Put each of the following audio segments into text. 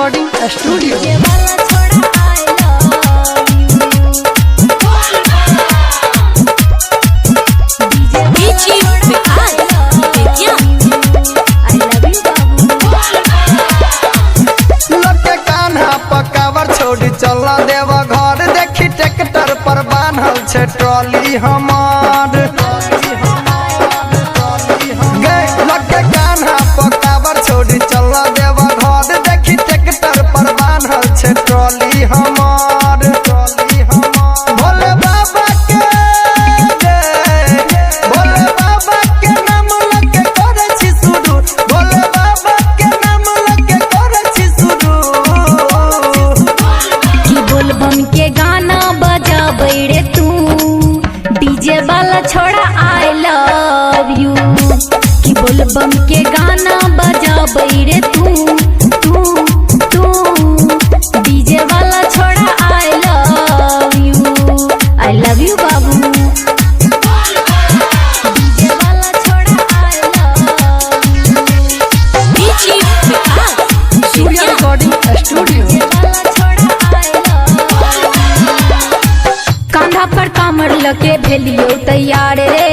Recording studio. DJ वाला छोड़ा I love you. DJ Vikas Bettiah. I love you बाबू। लटे कान्हा पकावर छोड़ी चल देव घर, देखी ट्रैक्टर पर बान्हल छे ट्रॉली हमार। गे लटे कान्हा पकावर छोड़ी चल देव घर, देखी ट्रैक्टर पर बान्हल छे ट्रॉली हमार। भोले बाबा के गे, भोले बाबा के नाम लके करै छी शुरू, भोले बाबा के नाम लके करै छी शुरू। की बोलबम के गाना बजाबै रे तू, डीजे वाला छोड़ा I love you. की बोलबम के गाना बजाबै रे तू तू तू, डीजे वाला छोड़ा I love you. I love you बाबू। डीजे वाला छोड़ा I love you. DJ Vikas Surya Bettiah. Recording studio. कांधा पर कामर लके भेलियो तैयार रे,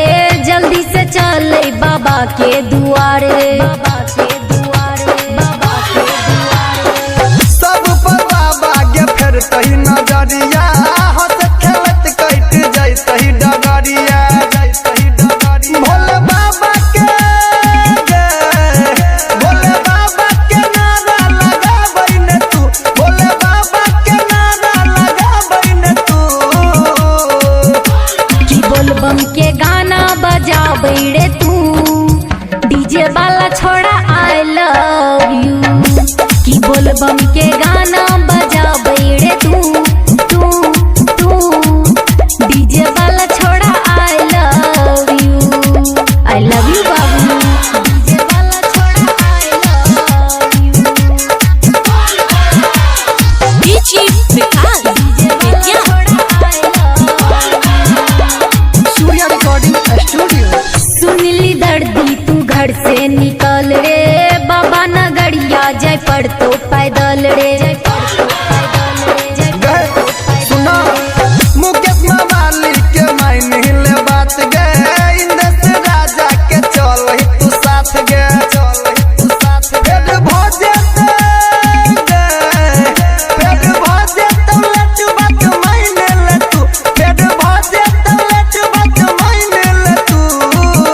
जल्दी से चले बाबा के दुआरे। बाबा के दुआरे, बाबा के दुआरे। सब पर बाबा गे फेर तही नजरिया, हंस खेलत कट जैतही डगरिया। भोले बाबा के गे, भोले बाबा के नारा लगाबै ने तू, भोले बाबा के नारा लगाबै ने तू। की बोलबम के गाना बजाबै रे तू, डीजे वाला छोड़ा I love you. की बोलबम के गाना बजाबै